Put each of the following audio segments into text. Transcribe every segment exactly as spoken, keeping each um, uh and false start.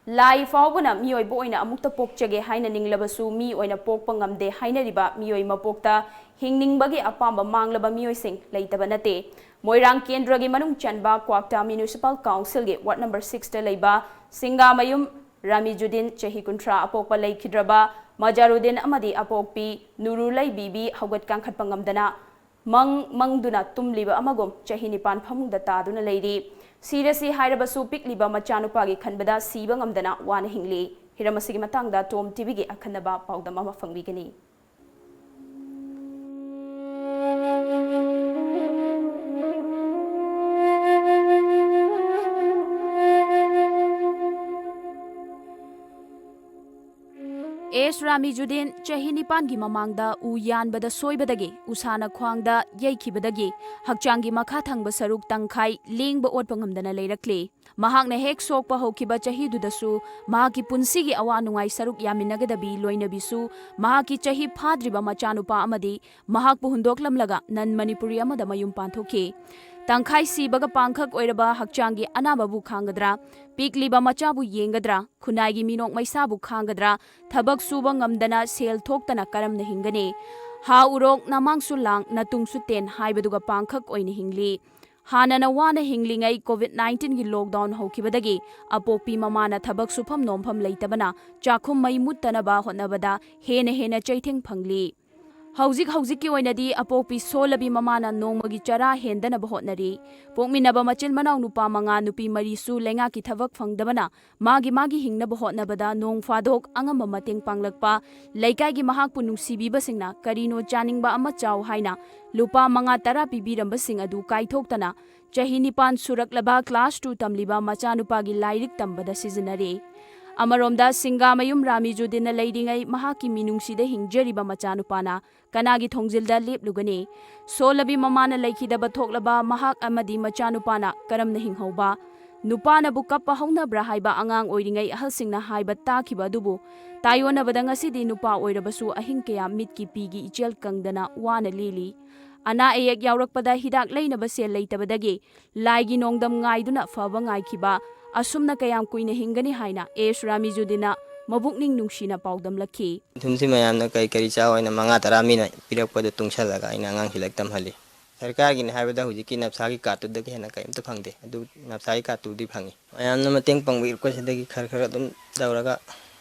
ꯂꯥꯏ ꯐꯥꯎꯕꯅ ꯃꯤꯑꯣꯏꯕ ꯑꯣꯏꯅ ꯑꯃꯨꯛꯇ ꯄꯣꯛꯆꯒꯦ ꯍꯥꯏꯅ ꯅꯤꯡꯂꯕꯁꯨ ꯃꯤ ꯑꯣꯏꯅ ꯄꯣꯛꯄ ꯉꯝꯗꯦ ꯍꯥꯏꯅꯔꯤꯕ ꯃꯤꯑꯣꯏ ꯃꯄꯣꯛꯇ ꯍꯤꯡꯅꯤꯡꯕꯒꯤ ꯑꯄꯥꯝꯕ ꯃꯥꯡꯂꯕ ꯃꯤꯑꯣꯏꯁꯤꯡ ꯂꯩꯇꯕ ꯅꯠꯇꯦ꯫ ꯃꯣꯏꯔꯥꯡ ꯀꯦꯟꯗ꯭ꯔꯒꯤ ꯃꯅꯨꯡ ꯆꯟꯕ ꯀ꯭ꯋꯥꯛꯇꯥ ꯃ꯭ꯌꯨꯅꯤꯁꯤꯄꯥꯜ ꯀꯥꯎꯟꯁꯤꯜꯒꯤ ꯋꯥꯔꯗ ꯅꯝꯕꯔ ꯁꯤꯛꯁꯇ ꯂꯩꯕ ꯁꯤꯡꯒꯥꯃꯌꯨꯝ ꯔꯥꯃꯤꯖꯨꯗꯤꯟ, ꯆꯍꯤ ꯀꯨꯟꯊ꯭ꯔꯥ, ꯑꯄꯣꯛꯄ ꯂꯩꯈꯤꯗ꯭ꯔꯕ ꯃꯖꯥꯔꯨꯗꯤꯟ ꯑꯃꯗꯤ ꯑꯄꯣꯛꯄꯤ ꯅꯨꯔꯨꯂꯩ ꯕꯤꯕꯤ ꯍꯧꯒꯠ ꯀꯥꯡꯈꯠꯄ ꯉꯝꯗꯅ ꯃꯪ ꯃꯪꯗꯨꯅ ꯇꯨꯝꯂꯤꯕ ꯑꯃꯒꯨꯝ ꯆꯍꯤ ꯅꯤꯄꯥꯟ ꯐꯃꯨꯡꯗ ꯇꯥꯗꯨꯅ ꯂꯩꯔꯤ꯫ ꯁꯤꯔꯁꯤ ꯍꯥꯏꯔꯕꯁꯨ ꯄꯤꯛꯂꯤꯕ ꯃꯆꯥꯅꯨꯄꯥꯒꯤ ꯈꯟꯕꯗ ꯁꯤꯕ ꯉꯝꯗꯅ ꯋꯥꯅ ꯍꯤꯡꯂꯤ꯫ ꯍꯤꯔꯝ ꯑꯁꯤꯒꯤ ꯃꯇꯥꯡꯗ ꯇꯣꯝ ꯇꯤꯚꯤꯒꯤ ꯑꯈꯟꯅꯕ ꯄꯥꯎꯗꯝ ꯑꯃ ꯐꯪꯕꯤꯒꯅꯤ꯫ ꯑꯦꯁ ꯔꯥꯃꯤꯖꯨꯗꯤꯟ ꯆꯍꯤ ꯅꯤꯄꯥꯟꯒꯤ ꯃꯃꯥꯡꯗ ꯎ ꯌꯥꯟꯕꯗ ꯁꯣꯏꯕꯗꯒꯤ ꯎꯁꯥꯅ ꯈ꯭ꯋꯥꯡꯗ ꯌꯩꯈꯤꯕꯗꯒꯤ ꯍꯛꯆꯥꯡꯒꯤ ꯃꯈꯥ ꯊꯪꯕ ꯁꯔꯨꯛ ꯇꯪꯈꯥꯏ ꯂꯦꯡꯕ ꯑꯣꯠꯄ ꯉꯝꯗꯅ ꯂꯩꯔꯛꯂꯤ꯫ ꯃꯍꯥꯛꯅ ꯍꯦꯛ ꯁꯣꯛꯄ ꯍꯧꯈꯤꯕ ꯆꯍꯤꯗꯨꯗꯁꯨ ꯃꯍꯥꯛꯀꯤ ꯄꯨꯟꯁꯤꯒꯤ ꯑꯋꯥ ꯅꯨꯡꯉꯥꯏ ꯁꯔꯨꯛ ꯌꯥꯃꯤꯟꯅꯒꯗꯕꯤ ꯂꯣꯏꯅꯕꯤꯁꯨ ꯃꯍꯥꯛꯀꯤ ꯆꯍꯤ ꯐꯥꯗ꯭ꯔꯤꯕ ꯃꯆꯥꯅꯨꯄꯥ ꯑꯃꯗꯤ ꯃꯍꯥꯛꯄꯨ ꯍꯨꯟꯗꯣꯛꯂꯝꯂꯒ ꯅꯟ ꯃꯅꯤꯄꯨꯔꯤ ꯑꯃꯗ ꯃꯌꯨꯝ ꯄꯥꯟꯊꯣꯛꯈꯤ꯫ ꯇꯪꯈꯥꯏ ꯁꯤꯕꯒ ꯄꯥꯡꯈꯛ ꯑꯣꯏꯔꯕ ꯍꯛꯆꯥꯡꯒꯤ ꯑꯅꯥꯕꯕꯨ ꯈꯥꯡꯒꯗ꯭ꯔꯥ? ꯄꯤꯛꯂꯤꯕ ꯃꯆꯥꯕꯨ ꯌꯦꯡꯒꯗ꯭ꯔꯥ? ꯈꯨꯟꯅꯥꯏꯒꯤ ꯃꯤꯅꯣꯛ ꯃꯩꯁꯥꯕꯨ ꯈꯥꯡꯒꯗ꯭ꯔꯥ? ꯊꯕꯛ ꯁꯨꯕ ꯉꯝꯗꯅ ꯁꯦꯜ ꯊꯣꯛꯇꯅ ꯀꯔꯝꯅ ꯍꯤꯡꯒꯅꯤ? ꯍꯥ ꯎꯔꯣꯛ, ꯅꯃꯥꯡꯁꯨ ꯂꯥꯡ, ꯅꯇꯨꯡꯁꯨ ꯇꯦꯟ ꯍꯥꯏꯕꯗꯨꯒ ꯄꯥꯡꯈꯛ ꯑꯣꯏꯅ ꯍꯤꯡꯂꯤ꯫ ꯍꯥꯟꯅꯅ ꯋꯥꯅ ꯍꯤꯡꯂꯤꯉꯩ ꯀꯣꯚꯤꯗ ꯅꯥꯏꯟꯇꯤꯟꯒꯤ ꯂꯣꯛꯗꯥꯎꯟ ꯍꯧꯈꯤꯕꯗꯒꯤ ꯑꯄꯣꯛꯄꯤ ꯃꯃꯥꯅ ꯊꯕꯛ ꯁꯨꯐꯝ ꯅꯣꯝꯐꯝ ꯂꯩꯇꯕꯅ ꯆꯥꯛꯈꯨꯝ ꯃꯩ ꯃꯨꯠꯇꯅꯕ ꯍꯣꯠꯅꯕꯗ ꯍꯦꯟꯅ ꯍꯦꯟꯅ ꯆꯩꯊꯦꯡ ꯐꯪꯂꯤ꯫ ꯍꯧꯖꯤꯛ ꯍꯧꯖꯤꯛꯀꯤ ꯑꯣꯏꯅꯗꯤ ꯑꯄꯣꯛꯄꯤ ꯁꯣꯜꯂꯕꯤ ꯃꯃꯥꯅ ꯅꯣꯡꯃꯒꯤ ꯆꯔꯥ ꯍꯦꯟꯗꯅꯕ ꯍꯣꯠꯅꯔꯤ꯫ ꯄꯣꯛꯃꯤꯟꯅꯕ ꯃꯆꯤꯟ ꯃꯅꯥꯎ ꯅꯨꯄꯥ ꯃꯉꯥ, ꯅꯨꯄꯤ ꯃꯔꯤꯁꯨ ꯂꯩꯉꯥꯛꯀꯤ ꯊꯕꯛ ꯐꯪꯗꯕꯅ ꯃꯥꯒꯤ ꯃꯥꯒꯤ ꯍꯤꯡꯅꯕ ꯍꯣꯠꯅꯕꯗ ꯅꯣꯡ ꯐꯥꯗꯣꯛ ꯑꯉꯝꯕ ꯃꯇꯦꯡ ꯄꯥꯡꯂꯛꯄ ꯂꯩꯀꯥꯏꯒꯤ ꯃꯍꯥꯛꯄꯨ ꯅꯨꯡꯁꯤꯕꯤꯕꯁꯤꯡꯅ ꯀꯔꯤꯅꯣ ꯆꯥꯅꯤꯡꯕ ꯑꯃ ꯆꯥꯎ ꯍꯥꯏꯅ ꯂꯨꯄꯥ ꯃꯉꯥ ꯇꯔꯥ ꯄꯤꯕꯤꯔꯝꯕꯁꯤꯡ ꯑꯗꯨ ꯀꯥꯏꯊꯣꯛꯇꯅ ꯆꯍꯤ ꯅꯤꯄꯥꯟ ꯁꯨꯔꯛꯂꯕ ꯀ꯭ꯂꯥꯁ ꯇꯨ ꯇꯝꯂꯤꯕ ꯃꯆꯥꯅꯨꯄꯥꯒꯤ ꯂꯥꯏꯔꯤꯛ ꯇꯝꯕꯗ ꯁꯤꯖꯤꯟꯅꯔꯤ꯫ ꯑꯃꯔꯣꯝꯗ ꯁꯤꯡꯒꯥꯃꯌꯨꯝ ꯔꯥꯃꯤꯖꯨꯗꯤꯟꯅ ꯂꯩꯔꯤꯉꯩ ꯃꯍꯥꯛꯀꯤ ꯃꯤꯅꯨꯡꯁꯤꯗ ꯍꯤꯡꯖꯔꯤꯕ ꯃꯆꯥꯅꯨꯄꯥꯅ ꯀꯅꯥꯒꯤ ꯊꯣꯡꯖꯤꯜꯗ ꯂꯦꯞꯂꯨꯒꯅꯤ? ꯁꯣꯜꯂꯕꯤ ꯃꯃꯥꯅ ꯂꯩꯈꯤꯗꯕ ꯊꯣꯛꯂꯕ ꯃꯍꯥꯛ ꯑꯃꯗꯤ ꯃꯆꯥꯅꯨꯄꯥꯅ ꯀꯔꯝꯅ ꯍꯤꯡꯍꯧꯕ? ꯅꯨꯄꯥꯅꯕꯨ ꯀꯞꯄ ꯍꯧꯅꯕ꯭ꯔꯥ ꯍꯥꯏꯕ ꯑꯉꯥꯡ ꯑꯣꯏꯔꯤꯉꯩ ꯑꯍꯜꯁꯤꯡꯅ ꯍꯥꯏꯕ ꯇꯥꯈꯤꯕ ꯑꯗꯨꯕꯨ ꯇꯥꯏꯌꯣꯟꯅꯕꯗ ꯉꯁꯤꯗꯤ ꯅꯨꯄꯥ ꯑꯣꯏꯔꯕꯁꯨ ꯑꯍꯤꯡ ꯀꯌꯥ ꯃꯤꯠꯀꯤ ꯄꯤꯒꯤ ꯏꯆꯦꯜ ꯀꯪꯗꯅ ꯋꯥꯅ ꯂꯦꯜꯂꯤ꯫ ꯑꯅꯥ ꯑꯌꯦꯛ ꯌꯥꯎꯔꯛꯄꯗ ꯍꯤꯗꯥꯛ ꯂꯩꯅꯕ ꯁꯦꯜ ꯂꯩꯇꯕꯗꯒꯤ ꯂꯥꯏꯒꯤ ꯅꯣꯡꯗꯝ ꯉꯥꯏꯗꯨꯅ ꯐꯕ ꯉꯥꯏꯈꯤꯕ ꯑꯁꯨꯝꯅ ꯀꯌꯥꯝ ꯀꯨꯏꯅ ꯍꯤꯡꯒꯅꯤ ꯍꯥꯏꯅ ꯑꯦꯁ ꯔꯥꯃꯤꯖꯨꯗꯤꯟꯅ ꯃꯕꯨꯛꯅꯤꯡ ꯅꯨꯡꯁꯤꯅ ꯄꯥꯎꯗꯝꯂꯛꯈꯤ꯫ ꯊꯨꯝꯁꯤ ꯃꯌꯥꯝꯅ ꯀꯩ ꯀꯔꯤ ꯆꯥꯎ ꯍꯥꯏꯅ ꯃꯉꯥ ꯇꯔꯥ ꯃꯤꯅ ꯄꯤꯔꯛꯄꯗꯨ ꯇꯨꯡꯁꯜꯂꯒ ꯑꯩꯅ ꯑꯉꯥꯡꯁꯤ ꯂꯥꯏꯔꯤꯛ ꯇꯝꯍꯜꯂꯤ꯫ ꯁꯔꯀꯥꯔꯒꯤꯅꯤ ꯍꯥꯏꯕꯗ ꯍꯧꯖꯤꯛꯀꯤ ꯅꯞꯁꯥꯒꯤ ꯀꯥꯔꯠꯇꯨꯗꯒꯤ ꯍꯦꯟꯅ ꯀꯔꯤꯝꯇ ꯐꯪꯗꯦ꯫ ꯑꯗꯨ ꯅꯞꯁꯥꯒꯤ ꯀꯥꯔꯠꯇꯨꯗꯤ ꯐꯪꯉꯤ꯫ ꯃꯌꯥꯝꯅ ꯃꯇꯦꯡ ꯄꯥꯡꯕꯤꯔꯛꯄꯁꯤꯗꯒꯤ ꯈꯔ ꯈꯔ ꯑꯗꯨꯝ ꯇꯧꯔꯒ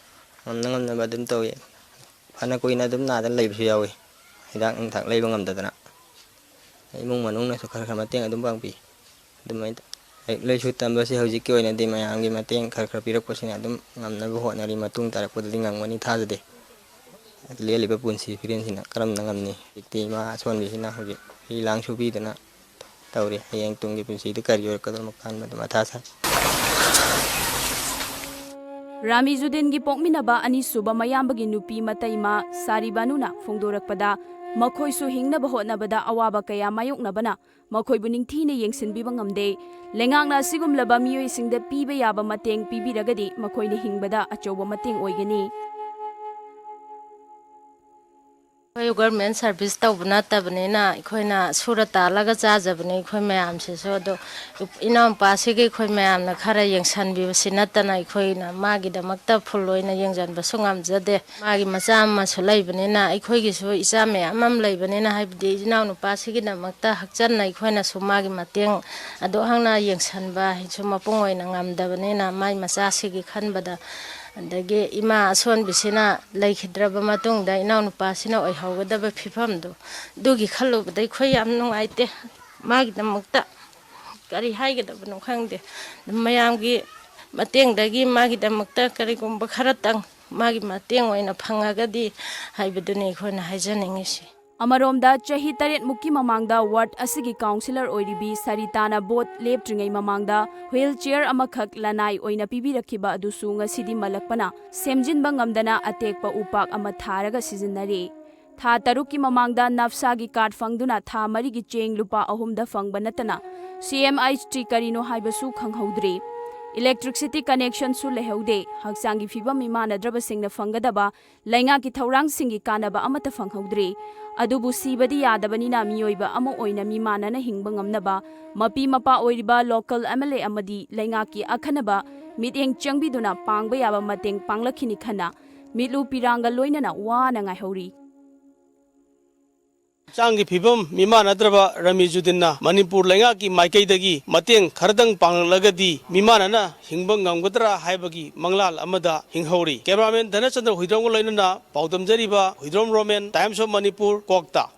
ꯉꯝꯅ ꯉꯝꯅꯕ ꯑꯗꯨꯝ ꯇꯧꯏ꯫ ꯐꯅ ꯀꯨꯏꯅ ꯑꯗꯨꯝ ꯅꯥꯗꯅ ꯂꯩꯕꯁꯨ ꯌꯥꯎꯏ, ꯍꯤꯗꯥꯛ ꯅꯨꯡꯊꯥꯛ ꯂꯩꯕ ꯉꯝꯗꯗꯅ꯫ ꯏꯃꯨꯡ ꯃꯅꯨꯡꯅꯁꯨ ꯈꯔ ꯈꯔ ꯃꯇꯦꯡ ꯑꯗꯨꯝ ꯄꯥꯡꯕꯤ꯫ ꯑꯗꯨꯃꯥꯏꯅ ꯇꯧ-, ꯂꯥꯏꯔꯤꯛ ꯂꯥꯏꯁꯨ ꯇꯝꯕꯁꯤ ꯍꯧꯖꯤꯛꯀꯤ ꯑꯣꯏꯅꯗꯤ ꯃꯌꯥꯝꯒꯤ ꯃꯇꯦꯡ ꯈꯔ ꯈꯔ ꯄꯤꯔꯛꯄꯁꯤꯅ ꯑꯗꯨꯝ ꯉꯝꯅꯕ ꯍꯣꯠꯅꯔꯤ꯫ ꯃꯇꯨꯡ ꯇꯥꯔꯛꯄꯗꯗꯤ ꯉꯝꯒꯅꯤ ꯊꯥꯖꯗꯦ꯫ ꯂꯦꯜꯂꯤꯕ ꯄꯨꯟꯁꯤ ꯐꯤꯔꯦꯟꯁꯤꯅ ꯀꯔꯝꯅ ꯉꯝꯅꯤ? ꯍꯧꯖꯤꯛꯇꯤ ꯏꯃꯥ ꯑꯁꯣꯟꯕꯤꯁꯤꯅ ꯍꯧꯖꯤꯛ ꯐꯤ ꯂꯥꯡ ꯁꯨꯕꯤꯗꯅ ꯇꯧꯔꯤ꯫ ꯍꯌꯦꯡ ꯇꯨꯡꯒꯤ ꯄꯨꯟꯁꯤꯗ ꯀꯔꯤ ꯑꯣꯏꯔꯛꯀꯗꯕꯅꯣ ꯈꯟꯕꯗ ꯃꯊꯥ ꯁꯥꯏ꯫ ꯔꯥꯃꯤꯖꯨꯗꯤꯟꯒꯤ ꯄꯣꯛꯃꯤꯟꯅꯕ ꯑꯅꯤꯁꯨꯕ ꯃꯌꯥꯝꯕꯒꯤ ꯅꯨꯄꯤ ꯃꯇꯩꯃ ꯁꯥꯔꯤꯕꯥꯅꯨꯅ ꯐꯣꯡꯗꯣꯔꯛꯄꯗ, ꯃꯈꯣꯏꯁꯨ ꯍꯤꯡꯅꯕ ꯍꯣꯠꯅꯕꯗ ꯑꯋꯥꯕ ꯀꯌꯥ ꯃꯥꯌꯣꯛꯅꯕꯅ ꯃꯈꯣꯏꯕꯨ ꯅꯤꯡꯊꯤꯅ ꯌꯦꯡꯁꯤꯟꯕꯤꯕ ꯉꯝꯗꯦ꯫ ꯂꯩꯉꯥꯛꯅ ꯑꯁꯤꯒꯨꯝꯂꯕ ꯃꯤꯑꯣꯏꯁꯤꯡꯗ ꯄꯤꯕ ꯌꯥꯕ ꯃꯇꯦꯡ ꯄꯤꯕꯤꯔꯒꯗꯤ ꯃꯈꯣꯏꯅ ꯍꯤꯡꯕꯗ ꯑꯆꯧꯕ ꯃꯇꯦꯡ ꯑꯣꯏꯒꯅꯤ꯫ ꯑꯩꯈꯣꯏ ꯒꯣꯔꯃꯦꯟ ꯁꯥꯔꯚꯤꯁ ꯇꯧꯕ ꯅꯠꯇꯕꯅꯤꯅ ꯑꯩꯈꯣꯏꯅ ꯁꯨꯔ ꯇꯥꯜꯂꯒ ꯆꯥꯖꯕꯅꯤ ꯑꯩꯈꯣꯏ ꯃꯌꯥꯝꯁꯤꯁꯨ꯫ ꯑꯗꯣ ꯏꯅꯥꯎꯄꯥꯁꯤꯒꯤ ꯑꯩꯈꯣꯏ ꯃꯌꯥꯝꯅ ꯈꯔ ꯌꯦꯡꯁꯤꯟꯕꯤꯕꯁꯤ ꯅꯠꯇꯅ ꯑꯩꯈꯣꯏꯅ ꯃꯥꯒꯤꯗꯃꯛꯇ ꯐꯨꯜ ꯑꯣꯏꯅ ꯌꯦꯡꯁꯤꯟꯕꯁꯨ ꯉꯝꯖꯗꯦ꯫ ꯃꯥꯒꯤ ꯃꯆꯥ ꯑꯃꯁꯨ ꯂꯩꯕꯅꯤꯅ, ꯑꯩꯈꯣꯏꯒꯤꯁꯨ ꯏꯆꯥ ꯃꯌꯥꯝ ꯑꯃ ꯂꯩꯕꯅꯤꯅ, ꯍꯥꯏꯕꯗꯤ ꯏꯅꯥꯎꯅꯨꯄꯥꯁꯤꯒꯤꯗꯃꯛꯇ ꯍꯛꯆꯟꯅ ꯑꯩꯈꯣꯏꯅꯁꯨ ꯃꯥꯒꯤ ꯃꯇꯦꯡ ꯑꯗꯨ ꯍꯛꯅ ꯌꯦꯡꯁꯤꯟꯕ ꯍꯥꯏꯁꯨ ꯃꯄꯨꯡ ꯑꯣꯏꯅ ꯉꯝꯗꯕꯅꯤꯅ, ꯃꯥꯏ ꯃꯆꯥꯁꯤꯒꯤ ꯈꯟꯕꯗ, ꯑꯗꯒꯤ ꯏꯃꯥ ꯑꯁꯣꯟꯕꯤꯁꯤꯅ ꯂꯩꯈꯤꯗ꯭ꯔꯕ ꯃꯇꯨꯡꯗ ꯏꯅꯥꯎꯅꯨꯄꯥꯁꯤꯅ ꯑꯣꯏꯍꯧꯒꯗꯕ ꯐꯤꯕꯝꯗꯣ, ꯑꯗꯨꯒꯤ ꯈꯜꯂꯨꯕꯗ ꯑꯩꯈꯣꯏ ꯌꯥꯝ ꯅꯨꯡꯉꯥꯏꯇꯦ꯫ ꯃꯥꯒꯤꯗꯃꯛꯇ ꯀꯔꯤ ꯍꯥꯏꯒꯗꯕꯅꯣ ꯈꯪꯗꯦ꯫ ꯃꯌꯥꯝꯒꯤ ꯃꯇꯦꯡꯗꯒꯤ ꯃꯥꯒꯤꯗꯃꯛꯇ ꯀꯔꯤꯒꯨꯝꯕ ꯈꯔꯇꯪ ꯃꯥꯒꯤ ꯃꯇꯦꯡ ꯑꯣꯏꯅ ꯐꯪꯉꯒꯗꯤ ꯍꯥꯏꯕꯗꯨꯅꯤ ꯑꯩꯈꯣꯏꯅ ꯍꯥꯏꯖꯅꯤꯡꯉꯤꯁꯤ꯫ ꯑꯃꯔꯣꯝꯗ, ꯆꯍꯤ ꯇꯔꯦꯠꯃꯨꯛꯀꯤ ꯃꯃꯥꯡꯗ ꯋꯥꯔꯗ ꯑꯁꯤꯒꯤ ꯀꯥꯎꯟꯁꯤꯂꯔ ꯑꯣꯏꯔꯤꯕꯤ ꯁꯔꯤꯇꯥꯅ ꯚꯣꯠ ꯂꯦꯞꯇ꯭ꯔꯤꯉꯩ ꯃꯃꯥꯡꯗ ꯋꯤꯜ ꯆꯤꯌꯔ ꯑꯃꯈꯛ ꯂꯅꯥꯏ ꯑꯣꯏꯅ ꯄꯤꯕꯤꯔꯛꯈꯤꯕ ꯑꯗꯨꯁꯨ ꯉꯁꯤꯗꯤ ꯃꯜꯂꯛꯄꯅ ꯁꯦꯝꯖꯤꯟꯕ ꯉꯝꯗꯅ ꯑꯇꯦꯛꯄ ꯎꯄꯥꯛ ꯑꯃ ꯊꯥꯔꯒ ꯁꯤꯖꯤꯟꯅꯔꯤ꯫ ꯊꯥ ꯇꯔꯨꯛꯀꯤ ꯃꯃꯥꯡꯗ ꯅꯞꯁꯥꯒꯤ ꯀꯥꯔꯗ ꯐꯪꯗꯨꯅ ꯊꯥ ꯃꯔꯤꯒꯤ ꯆꯦꯡ ꯂꯨꯄꯥ ꯑꯍꯨꯝꯗ ꯐꯪꯕ ꯅꯠꯇꯅ ꯁꯤ ꯑꯦꯝ ꯑꯩꯆ ꯇꯤ ꯀꯔꯤꯅꯣ ꯍꯥꯏꯕꯁꯨ ꯈꯪꯍꯧꯗ꯭ꯔꯤ꯫ Electricity connectionꯁꯨ ꯂꯩꯍꯧꯗꯦ꯫ ꯍꯛꯆꯥꯡꯒꯤ ꯐꯤꯕꯝ ꯃꯤꯃꯥꯟꯅꯗ꯭ꯔꯕꯁꯤꯡꯅ ꯐꯪꯒꯗꯕ ꯂꯩꯉꯥꯛꯀꯤ ꯊꯧꯔꯥꯡꯁꯤꯡꯒꯤ ꯀꯥꯟꯅꯕ ꯑꯃꯠꯇ ꯐꯪꯍꯧꯗ꯭ꯔꯤ꯫ ꯑꯗꯨꯕꯨ ꯁꯤꯕꯗꯤ ꯌꯥꯗꯕꯅꯤꯅ ꯃꯤꯑꯣꯏꯕ ꯑꯃ ꯑꯣꯏꯅ ꯃꯤꯃꯥꯟꯅꯅ ꯍꯤꯡꯕ ꯉꯝꯅꯕ ꯃꯄꯤ ꯃꯄꯥ ꯑꯣꯏꯔꯤꯕ local M L A ꯑꯃꯗꯤ ꯂꯩꯉꯥꯛꯀꯤ ꯑꯈꯟꯅꯕ ꯃꯤꯠꯌꯦꯡ ꯆꯪꯕꯤꯗꯨꯅ ꯄꯥꯡꯕ ꯌꯥꯕ ꯃꯇꯦꯡ ꯄꯥꯡꯂꯛꯈꯤꯅꯤ ꯈꯟꯅ ꯃꯤꯠꯂꯨ ꯄꯤꯔꯥꯡꯒ ꯂꯣꯏꯅꯅ ꯋꯥꯅ ꯉꯥꯏꯍꯧꯔꯤ꯫ ꯍꯛꯆꯥꯡꯒꯤ ꯐꯤꯕꯝ ꯃꯤꯃꯥꯟꯅꯗ꯭ꯔꯕ ꯔꯥꯃꯤꯖꯨꯗꯤꯟꯅ ꯃꯅꯤꯄꯨꯔ ꯂꯩꯉꯥꯛꯀꯤ ꯃꯥꯏꯀꯩꯗꯒꯤ ꯃꯇꯦꯡ ꯈꯔꯗꯪ ꯄꯥꯡꯂꯛꯂꯒꯗꯤ ꯃꯤꯃꯥꯟꯅꯅ ꯍꯤꯡꯕ ꯉꯝꯒꯗ꯭ꯔꯥ ꯍꯥꯏꯕꯒꯤ ꯃꯪꯂꯥꯜ ꯑꯃꯗ ꯍꯤꯡꯍꯧꯔꯤ꯫ Cameraman ꯙꯅꯆꯟꯗ꯭ꯔ ꯍꯨꯏꯗ꯭ꯔꯣꯝꯒ ꯂꯣꯏꯅꯅ ꯄꯥꯎꯗꯝꯖꯔꯤꯕ Huidrom Romen, Times of Manipur, ꯀ꯭ꯋꯥꯛꯇꯥ꯫